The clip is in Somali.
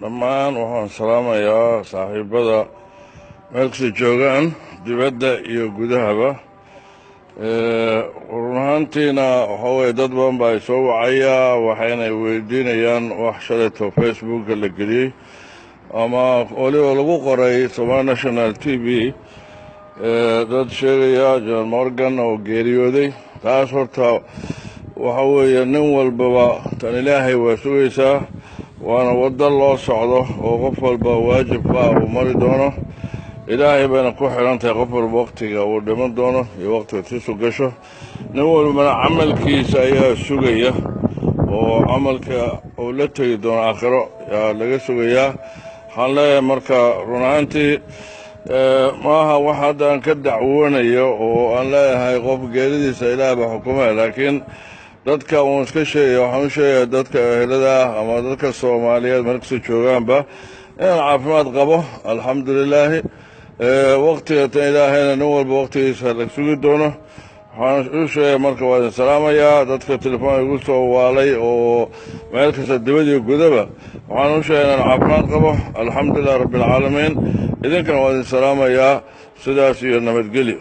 Dhammaan waxaan salaamayaa saaxiibada meel kasta joogaan, dibadda iyo gudahaba. Run ahaantiina waxaa weye dad badan baa soo wacaya, waxayna weydiinayaan wax shalayto Facebooka la geliyey ama weliba lagu qoray Somali National TV, dad sheegaya John Morgan oo geeriyooday. Taas horta waxa weeye nin walbaba tan Ilaahay waa sugaysaa, waana waddo loo socdo oo qof walba waajibka uu mari doono. Ilaahay bayna ku xidhan tahay qof walba waqtiga uu dhiman doono iyo waqtiga tiisu gasho. Nin walbana camalkiisa ayaa sugaya, oo camalka uu la tegi doono aakhiro yaa laga sugayaa. Waxaan leeyahay marka, run ahaantii maaha wax hadda aan ka dacwoonayo oo aan leeyahay qof geeridiisa Ilaah baa xukumaya, laakiin dadka uun iska sheegaya, waxaan u sheegaya dadka ehelada ah ama dadka Soomaaliyeed meel kasta joogaanba inaan caafimaad qabo, alxamdulilaahi. Waqtiga tan Ilaahayna nin walba waqtigiisa la sugi doono. Waxaan u sheegaya marka, waa idin salaamayaa. Dadka telefoon igu soo waalay oo meel kasta dibad iyo gudaba, waxaan u sheegaya inaan caafimaad qabo, alxamdulilah rabbi alcaalamiin. Idinkana waa idin salaamayaa, sidaas iyo nabadgelyo.